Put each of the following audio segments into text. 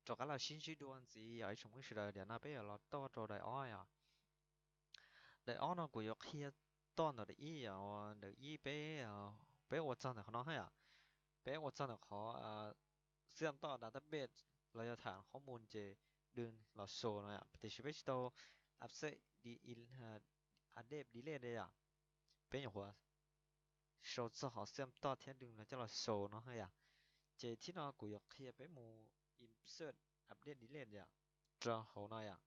rov qab los sib ntsib dua ntxiv yog ib tsoom phooj ywg sawv daws. Tiam no peb yuav los toj rau daim ob yom. Daim ob no kuv yuav qhia toj ntawm daim ib yom, daim ib peb, peb ua txog ntawm qhov no yom. Peb ua txog ntawm qhov xwm toj database los yog tham qhov mus ces dws los sau no yom, tiam sis peb tsis tau update, update delete li yom. Peb nyuam qhuav sau txog qhov xwm toj thiab dws los coj los sau no yom. Ces thib no kuv yuav qhia peb mus insert, update, delete yom, rau hauv no yom.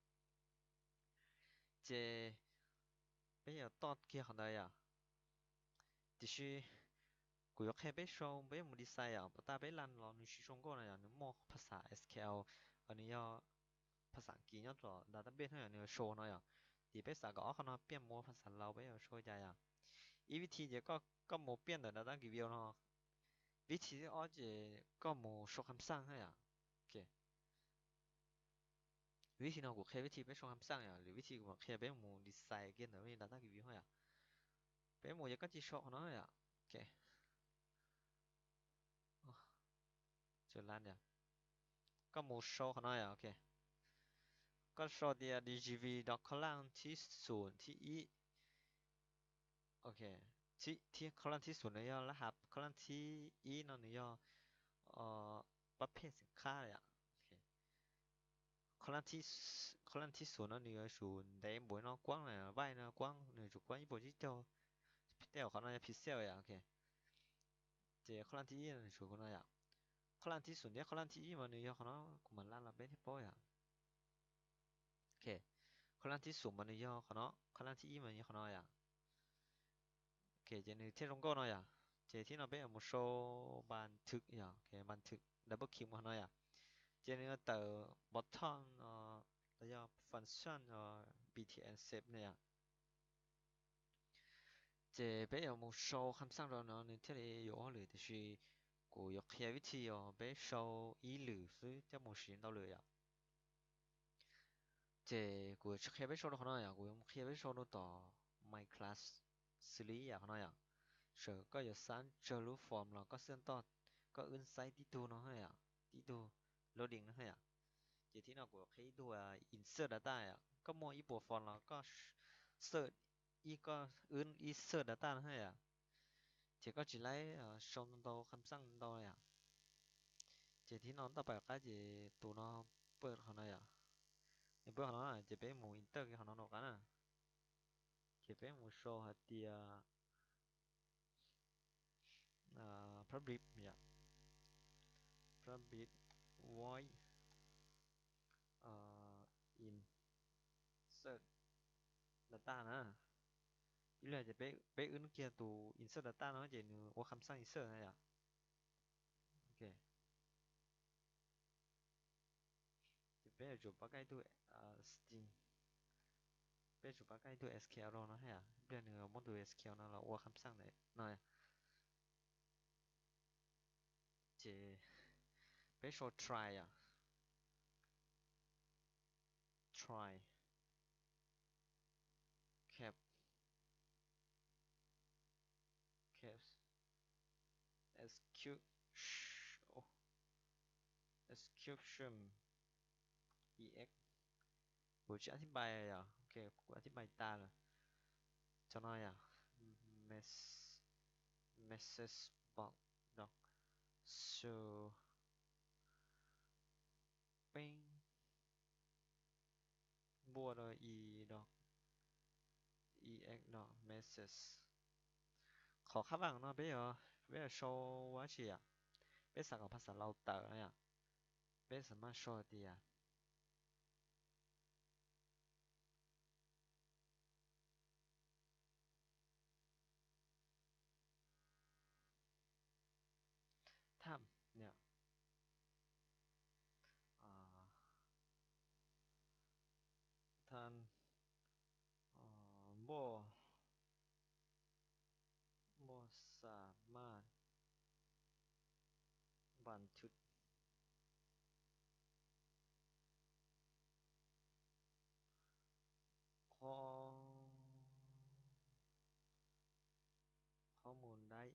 Ces peb yuav toj kiag qhov ntawd yom. Tiam sis kuv yuav qhia peb sau, peb mus design yom, puas tas peb laj los nws tsis zoo nkauj no yom, nws muaj phas xas S Q L, nws yog phas xas Askiv nyob tom database no yom, nws yuav sau no yom. Ces peb xav kom ob qhov no piaj mus ua phas xas Lao, peb yuav sau cas yom. Ib vib thi ces koj mus piaj ntawm data view no. Vib thi thib ob ces koj mus sau kham xaj na yom. Vib thi no kuv qhia vib thi peb sau kham xaj yom, lwm vib thi kuv mam qhia peb mus design kiag ntawm data view yom. Peb mus ces koj cia li sau qhov no yom. Koj mus sau qhov no yom, koj sau tias D G V dot column thib xum thib ib. Ok, column thib xum nws yog lab has, column thib ib no nws yog pab phej xim khab yom. Column thib xum no nws yuav tsum ntev npaum no kuab na, vaij no kuab, nws tsum kuab ib puas tsib caug, tej zaum qhov no yog pixel yom. Ok, ces column thib ib no nws tsum qhov no yom. Column thib xum thiab column thib ib mas nws yog qhov no, kuv mam laj los peb thiaj paub yom. Ok, column thib xum mas nws yog qhov no, column thib ib mas yog qhov no yom. Ok, ces nws thiaj zoo nkauj no yom. Ces thib no peb yuav mus sau npas thwm yom, npas thwm, double click mus qhov no yom. Ces nws yuav tawm button los yog function btn shape no yom. Ces peb yuav mus sau kham xaj rau no nws thiaj li yuav ua hauj lwm, tiam sis kuv yuav qhia vib thi uas peb sau ib lwm xwb coj mus siv ntau lwm yom. Ces kuv yuav tsis qhia peb sau rau qhov no yom, kuv yuav mus qhia peb sau rau tom my class xws li yam qhov no yom. Txawm koj yuav xab tsawg lub form los koj xwb toj, koj wb xaiv tib tug no yom, tib tug loading no yom. Ces thib no kuv qhia ib tug insert data yom, koj muaj ib puas form los koj search ib, koj wb ib search data no yom. Ces koj tsis laib sau ntau kham xaj ntau yom. Ces thib no toj pais qab ces tus no pw qhov no yom. Nws pw qhov no ces peb mus enter kiag qhov no rau qab na. Ces peb mus sau hais tias public yom, public void insert data na. Ib li ces peb wb kiag tus insert data no ces nws ua kham xaj insert na yom. Ok, ces peb yuav tsum pab kaij ib tug string, peb yuav tsum pab kaij ib tug S Q L rau no yom, ib pliag nws muab tus S Q L no los ua kham xaj ntawm no. Ces peb sau try yom, try cap, cap, execution, execution ex. Kuv tsis อธิบาย yom, ok, kuv อธิบาย tas lawm. Cov no yom, message box dot show peb npuaj rau i dot ex dot message. Qhov khab vam no peb yuav, peb yuav sau ua dab tsi yom? Peb xav kom phas xas Laus tawm no yom, peb xav mas sau tias tham, tham, npuaj, npuaj xas mas npas thwm, qhov, qhov mus dai.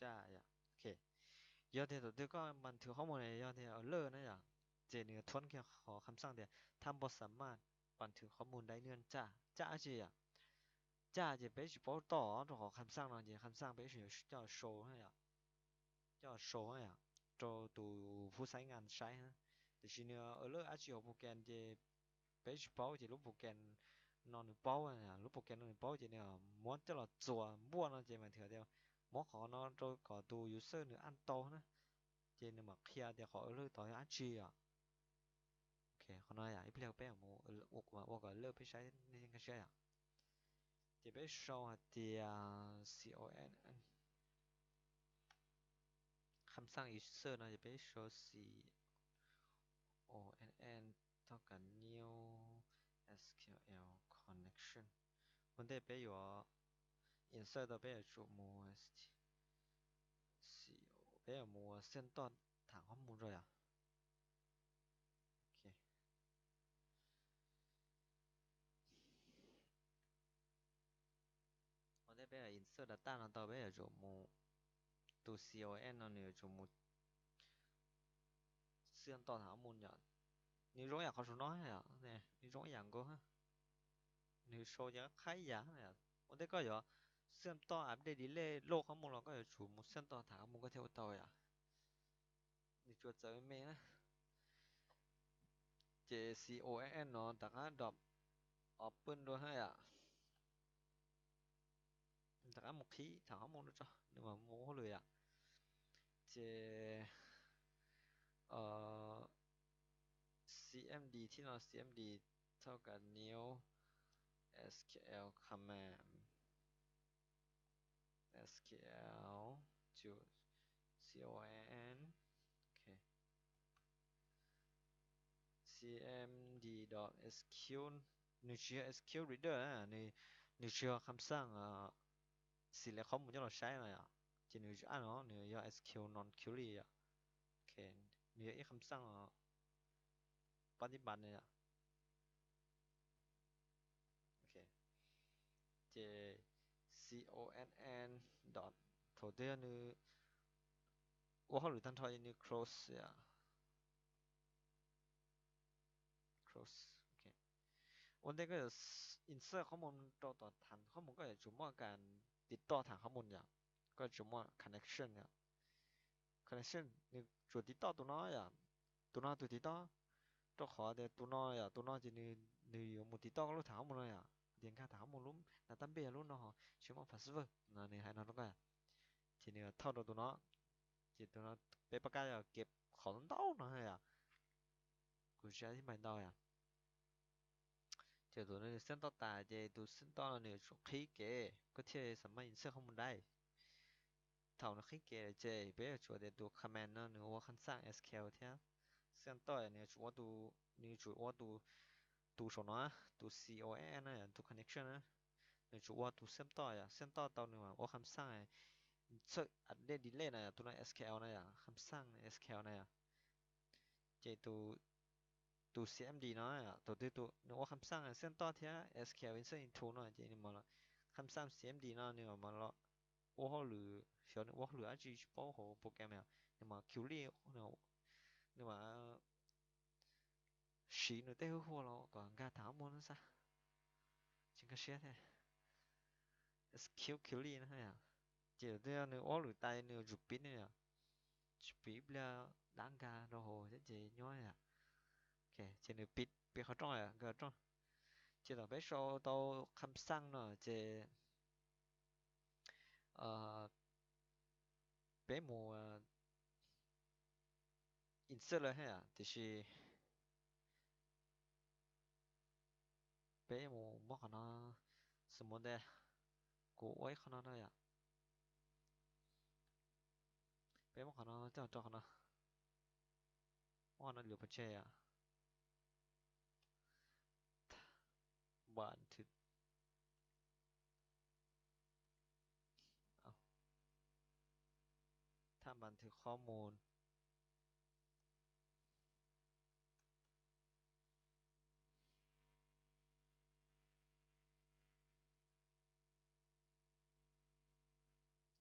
Yog tias thaum twg koj npaj thwv qhob mus ne yog tias alert na yom, ces nws thuam kiag qhov kham xaj tias thab npoj xa maj npaj thwv qhob mus dai nws caj caj tsi yom. Caj ces peb tsis paub toj rau qhov kham xaj no ces kham xaj peb yuav coj sau, coj sau yom, rau tus phub xaiv ngas saib. Tiam sis nws alert dab tsi hauv program ces peb tsis paub ces lub program no nws paub, lub program no nws paub ces nws muab coj los txuas npuaj no ces mas thiaj tias muab qhov no rau kom tus user nws an tau na, ces nws mam qhia tias qhov alert tod yog dab tsi yom. Qhov no yom ib pliag peb ua kom alert peb saib nej nkag siab yom. Ces peb sau hais tias con, kham xaj user no ces peb sau conn txog kav new S Q L connection. Ua ntej peb yuav insert tau peb yuav tsum mus, peb yuav mus xiaj toj tham qhob mus rau yom. Ua ntej peb insert data no tau peb yuav tsum mus, tus con no nws yuav tsum mus xiaj toj tham qhob mus yom. Nws zoo ib yam qhov saum no yom, nws zoo ib yam nkaus, nws sau ces qhab ib yam. Ua ntej koj yuav xiaj toj update delete load qhob mus los koj yuav tsum mus xiaj toj tham qhob mus koj thiaj ua tau yom. Nws tsuas txawv me na. Ces con no rov qab drop open dua na yom. Rov qab mus qhib tham qhob mus dua tso nws mam mus ua hauj lwm yom. Ces cmd thib no, cmd txog kav new SQL command, SQL con, cmd dot sq, nws tsis yog S Q reader, nws tsis yog kham xaj xim li qhob mus coj los saib no yom. Ces nws tsis yog no, nws yog SQL non curly yom. Nws yog ib kham xaj pab tib npas no yom. Ces conn, thaum twg nws ua hauj lwm tag nrho nws close, close. Ua ntej koj yuav insert qhob mus rau tom tham qhob mus koj yuav tsum muaj kas tiv toj tham qhob mus yom. Koj yuav tsum muaj connection yom. Connection nws tsuas tiv toj tus no yom. Tus no tus tiv toj, rau qhov tias tus no yom, tus no ces nws yuav mus tiv toj koj lub tham qhob mus no yom. Tias nkag tham qhob mus lub na tab npej yog lub no ho tsis muaj password no nws hais no rau koj. Ces nws thauj rau tus no, ces tus no peb pab kab yog kev qhov ntau no yom. Kuv tsis hais ntau yom. Ces tus nws xiaj toj tas ces tus xiaj toj no nws yuav tsum qhib kev koj thiaj xam maj insert qhob mus dai. Thaum nws qhib kev lawm ces peb yuav tsum tias tus command no nws ua kham xaj SQL thiab. Xiaj toj nws yuav tsum ua tus, nws yuav tsum ua tus, tus saum no, tus conn no, tus connection na, nws tsum ua tus xiaj toj yom. Xiaj toj tau nws mam ua kham xaj insert update delete no yom, tus no SQL no yom, kham xaj SQL no yom. Ces tus cmd no, thaum twg nws ua kham xaj xiaj toj thiab SQL insert into no ces nws mam, kham xaj cmd no nws mam los ua hauj lwm, xyov nws ua hauj lwm dab tsi tsis paub hauv program yom, nws mam curly, nws mam siv nws tej hwj huam los kom nkag tham qhob mus no xwb. Tsis nkag siab thiab. SQL curly no yom. Ces thaum twg nws ua hauj lwm tas nws yuav tsum pib no yom, tsis pib ib pliag dab nkag rau hauv thiab ces nyob yom. Ces nws pib, pib qhov rooj, nkag rooj. Ces thaum peb sau tau kham xaj no ces peb mus insert lawm thiab yom, tiam sis peb mus muab qhov no, xws mus ntej kuv ua ib qho no na yom. Peb muab qhov no coj rau qhov no, muab qhov no lwv pov tseg yom. Npam thwv, thaj npam thwv qhob mus.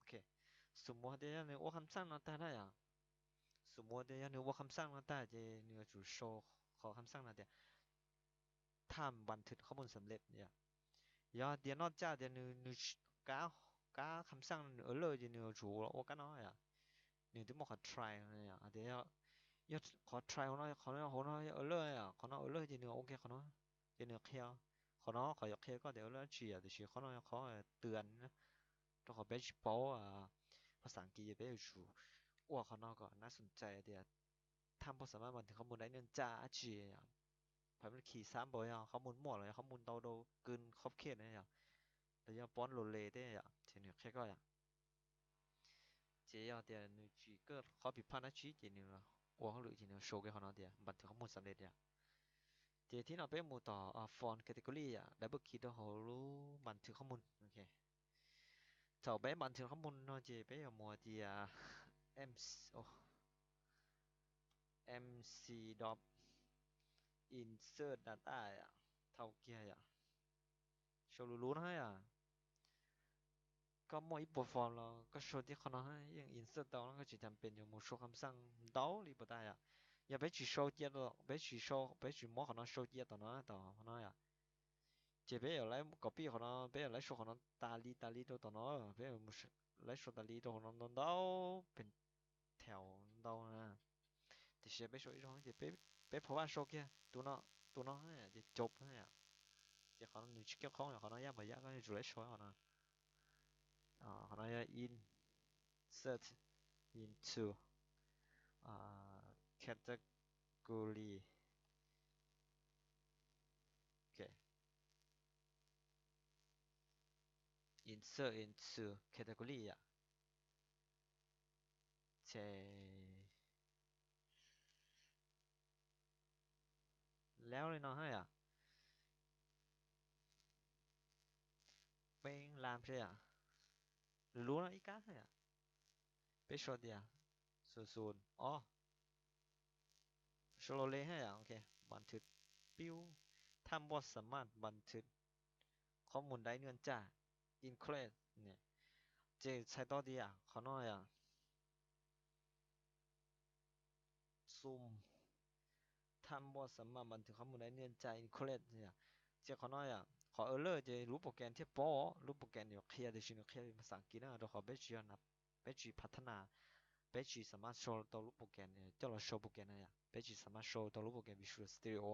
Ok, so Xus muas tias yog nws ua kham xaj no tag na yom, xus muas tias yog nws ua kham xaj no tag ces nws yuav tsum sau qhov kham xaj no tias tham npas thwm qhob mus xam lej yom. Yog tias noj caj tias nws, nws kab, kab kham xaj nws ua lawj ces nws yuav tsum ua kab no yom. Nws twb muaj qhov try no yom, tias yog qhov try hauv no, qhov no hauv no yog ua lawj yom, qhov no ua lawj ces nws ua ke qhov no, ces nws qhia qhov no, qhov yuav qhia koj tias ua lawj dab tsi yom, tiam sis qhov no yog qhov twm na, rau qhov peb tsis paub phas xas As kiv ces peb yuav tsum ua qhov no kom nab xum cai tias tham npauj xam maj npas thwm qhob mus dai niaj caj dab tsi yom. Phav khi xab npaum yog qhob mus muaj los yog qhob mus ntau dau kws khob khiaj na yom, los yog pob lus le tej yom, ces nws qhia koj yom. Ces yog tias nws tsis kawj qhov pim phaj dab tsi ces nws ua hauj lwm ces nws sau kiag qhov no tias npas thwm qhob mus xam lej yom. Ces thib no peb mus tom font category yom, double click rau hauv lub npas thwm qhob mus. Thaum peb npas thwm qhob mus no ces peb yuav mus tias MC, MC dot insert data yom, thau kiag yom. Sau lus lus no yom. Koj muaj ib puas font los koj sau tib qho no yeej insert tau no, koj tsis tas pes yuav mus sau kham xaj ntau li puas tas yom. Yog peb tsis sau cia, peb tsis sau, peb tsis muab qhov no sau cia tom no, tom no yom, ces peb yuav copy qhov no, peb yuav lawv sau qhov no tas li tas li rau tom no, peb yuav lawv sau tas li rau qhov no ntau ntau, pem thev ntau na. Tiam sis peb sau ib zaug ces peb pab vaj sau kiag tus no, tus no ces cov, ces qhov no nws tsis kiv qhoob, qhov no yaj npam yaj, koj yuav tsum lawv sau qhov no. Qhov no yog insert into category. Insert into category yom. Ces lawv li no ha yom. Peb lam seb yom. Lub no ib kab ha yom. Peb sau tias xus xus ob, sau los li ha yom. Ok, npas thwm pib, tham npauj xam maj npas thwm qhob mus dai niaj caj, include, ces txhais tau tias qhov no yom, xum, tham npauj xam maj npas thwm qhob mus dai niaj caj include yom. Ces qhov no yom, qhov alert ces lub program thiaj paub, lub program yuav qhia tiam sis nws qhia phas xas As kiv na, rau qhov peb tsis yog, peb tsis phav thab nas, peb tsis xam maj sau tau lub program coj los sau program na yom, peb tsis xam maj sau tau lub program Visual Studio,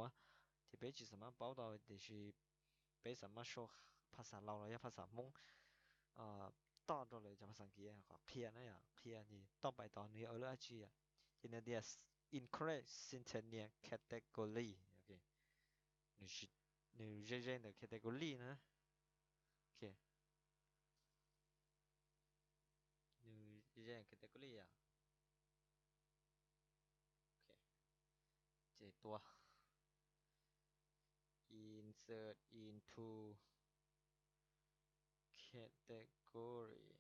ces peb tsis xam maj paub tau, tiam sis peb xam maj sau phas xas Laus los yog phas xas Hmoob toj rau lawv cov phas xas As kiv kom qhia na yom, qhia ces toj pais tod nws yog alert dab tsi yom. Ces nws tias include simultaneous category, nws ze ze ntawm category na. Nws ze category yom. Ces tua insert into category.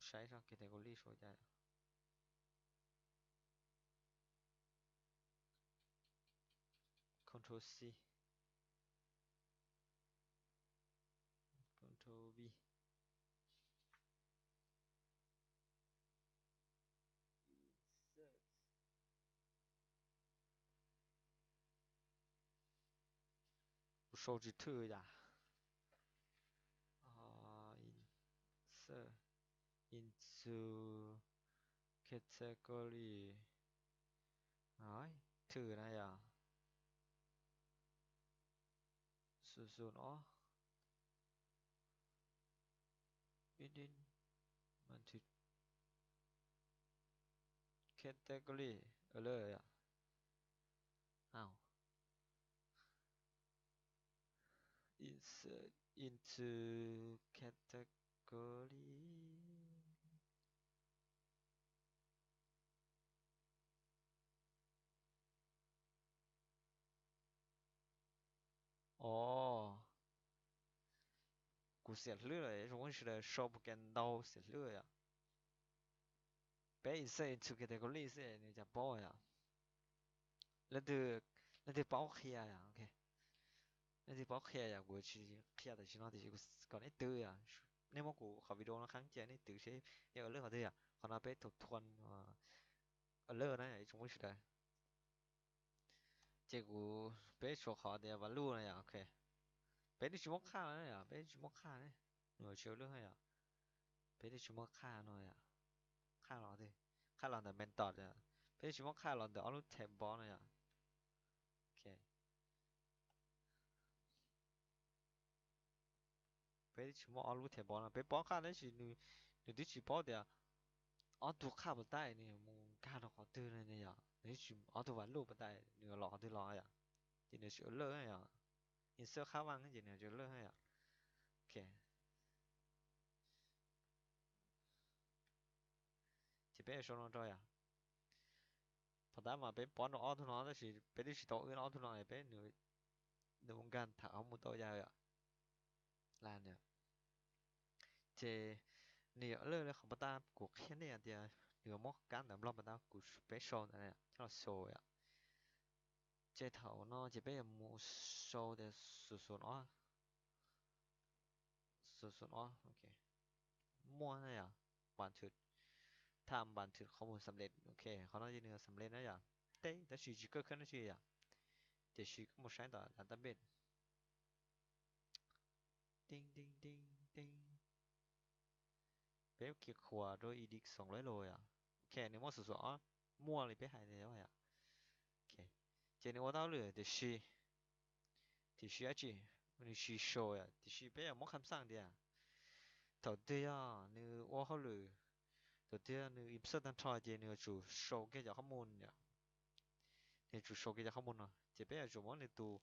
Saib zoj category sau cas. Control C, Control V. Kuv sau tsis thwj yam. Insert into category. Thwj na yom. Xus xus ob. Ib ib, category, lawm yom. Insert into category. Os, kuv xiam hlwb lawm, zoo sawv daws sau program ntau xiam hlwb yom. Peb insert into category xwb nws cas paub yom. Leej twg, leej twg paub qhia yom, ok. Leej twg paub qhia yom, kuv tsis qhia tam sim no tiam sis kuv kom neb twv yom. nej muab kuv qhov video no qheb cia nej twv seb yog alert qhov twg yom. Qhov no peb thaum thuam alert na ib tsoom phooj ywg sawv daws. Ces kuv, peb tshuav qhov tias value na yom, ok. Peb twb tsis muab qhaj los na yom, peb twb tsis muab qhaj ne, nws tsis alert yom. Peb twb tsis muab qhaj no yom. Qhaj los twg? Qhaj los ntawm method yom. Peb twb tsis muab qhaj los ntawm ob lub table no yom. Ok. Peb twb tsis muab ob lub table no, peb paub qhaj tab sis nws, nws twb tsis paub tias ob tug qhaj puas tab nws mus nkag rau qhov twg no yom. Nws twb tsis, ob tug value puas tab nws los qhov twg los yom. Ces nws tsis alert yom. Insert qhaj vaj ces nws tsis alert yom. Ok. Ces peb yuav sau no rau yom. Phom tab mas peb pom rau ob tug no tab sis peb twb tsis tau wb ob tug no, peb, nws mus nkag tham qhov mus tau yam yom. Las, ces nws yuav lawj li qhov puas tab kuv qhia nej tias nws yuav muab kab ntawv Nplog puas tab kuv, peb sau ntawd coj los sau yom. Ces thaum no ces peb yuav mus sau tias xum xum ob, xum xum ob, ok, muaj na yom, npam thwm, tham npam thwm qhov mus xam lej, ok, qhov no ces nws xam lej na yom. Teb tab sis tsis kaj khab dab tsi yom, tiam sis koj mus saib tom database. Tib tib tib tib. Peb kiag khuam rau ed xoom lab los yom. Ok, nws muaj xum xum ob, muaj li peb hais tias yom. Ces nws ua tau lawm tiam sis, tiam sis dab tsi, nws tsis sau yom, tiam sis peb yuav muab qhab xaj tias thaum twg yog nws ua hauj lwm, thaum twg yog nws insert tag nrho ces nws yuav tsum sau kiag cov qhob mus yom. Nws yuav tsum sau kiag cov qhob mus no ces peb yuav tsum muab nws tus,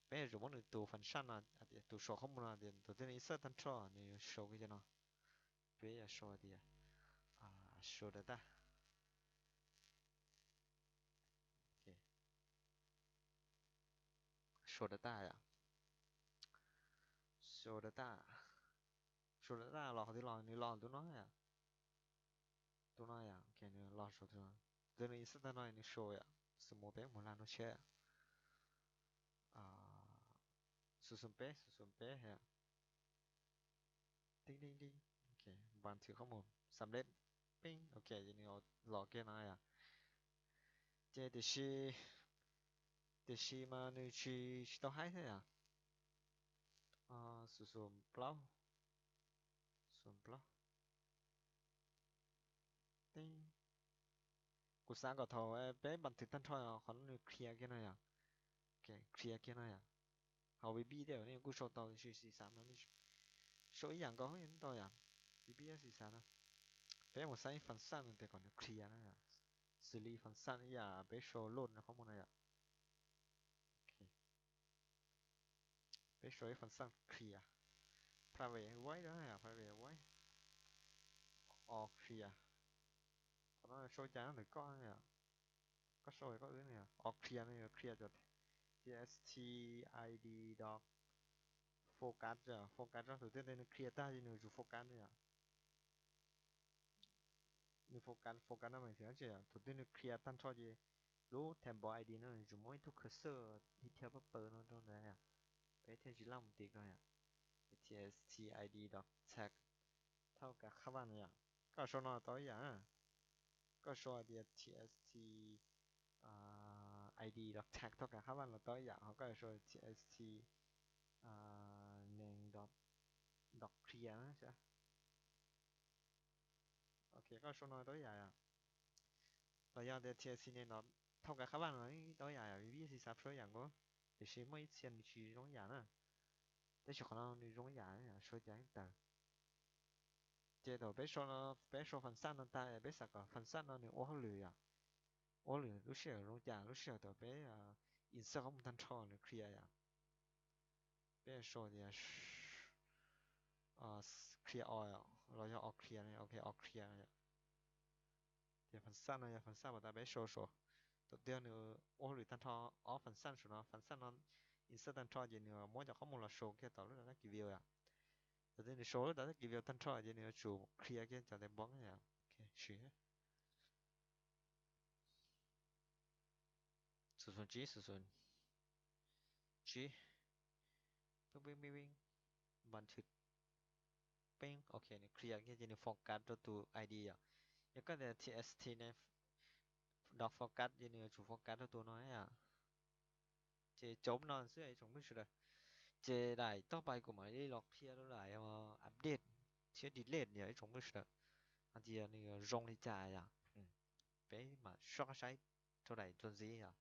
peb yuav tsum muab nws tus function no, tus sau qhob mus no tias thaum twg nws insert tag nrho nws yuav sau kiag cov no. Peb yuav sau tias show data. Show data yom. Show data. Show data los qhov twg los? Nws los tus no yom. Tus no yom, ok, nws los saum tus no. Tus nws insert tag no nws show yom. Xws mus peb mus lag no seb. Xus xus peb, xus xus peb yom. Tib tib tib, ok, npam thwm qhob mus xam lej, pib, ok, ces nws los kiag no yom. Ces tiam sis, tiam sis mas nws tsis, tsis tau haib thiab yom. Xus xus plaub, xus plaub. Tib, kuv xav kom thaum peb npam thwm tag nrho qhov no nws clear kiag no yom. Clear kiag no yom. Hauv V B tej nej kuj sau tau tiam sis xav mas sau ib yam nkaus yeej tau yom. V B xav no. Peb mus xav ib function no tias kom nws clear no yom. Xws li function ib yam peb sau load no qhob mus no yom. Peb sau ib function clear, private void no yom, private void, all clear. Qhov no sau cas ntawm koj, koj sau koj wb no yom. All clear no yog clear cov txt id doc focus, focus rau tus twg nws clear tag ces nws yuav tsum focus no yom. Nws focus, focus no mas tus twg nws clear tag nrho ces lub table id no nws tsum muaj ib tug cursor thiab paper no rau ntawd, peb thiaj tsis laj mus tim ko yom. Txt id doc tag thauj kav qhab vaj no yom. Koj sau no tau ib yam. Koj sau tias txt id doc tag thauj kav qhab vaj los tau ib yam, ho koj sau txt name doc clear no. Ok, koj sau no tau ib yam yom. Los yog tias txt name doc thauj kav qhab vaj no tau ib yam yom, vim xav sau ib yam nkaus, tiam sis muaj ib txhia nws tsis zoo ib yam na. Tab sis qhov no nws zoo ib yam, sau cas yeej tawm. Ces thaum peb sau no, peb sau function no tag peb xav kom function no nws ua hauj lwm yom. Ua hauj lwm lub sij hawm zoo cas, lub sij hawm thaum peb insert qhob mus tag nrho nws clear yom. Peb sau tias clear all los yog all clear, ok, all clear no yom. Ces function no yog function uas tas peb sau saum, thaum twg nws ua hauj lwm tag nrho ob function saum no, function no insert tag nrho ces nws muab cov qhob mus los sau kiag tau lub data key view yom. Thaum twg nws sau lub data key view tag nrho ces nws yuav tsum clear kiag cov table yom. Siv xus xus tsib, xus xus tsib, pib pib pib pib, npam thwm, peeb, ok, nws clear kiag ces nws forward rau tus I D yom. Yog koj tias T X T ne, dog forward ces nws yuav tsum forward rau tus no yom. Ces cov no xwb ib tsoom phooj ywg sawv daws. Ces daim toj pais kuv mam li los qhia rau daim update thiab delete yom ib tsoom phooj ywg sawv daws, hais tias nws zoo li cas yom. Peb mam soj qab saib rau daim dua ntxiv yom.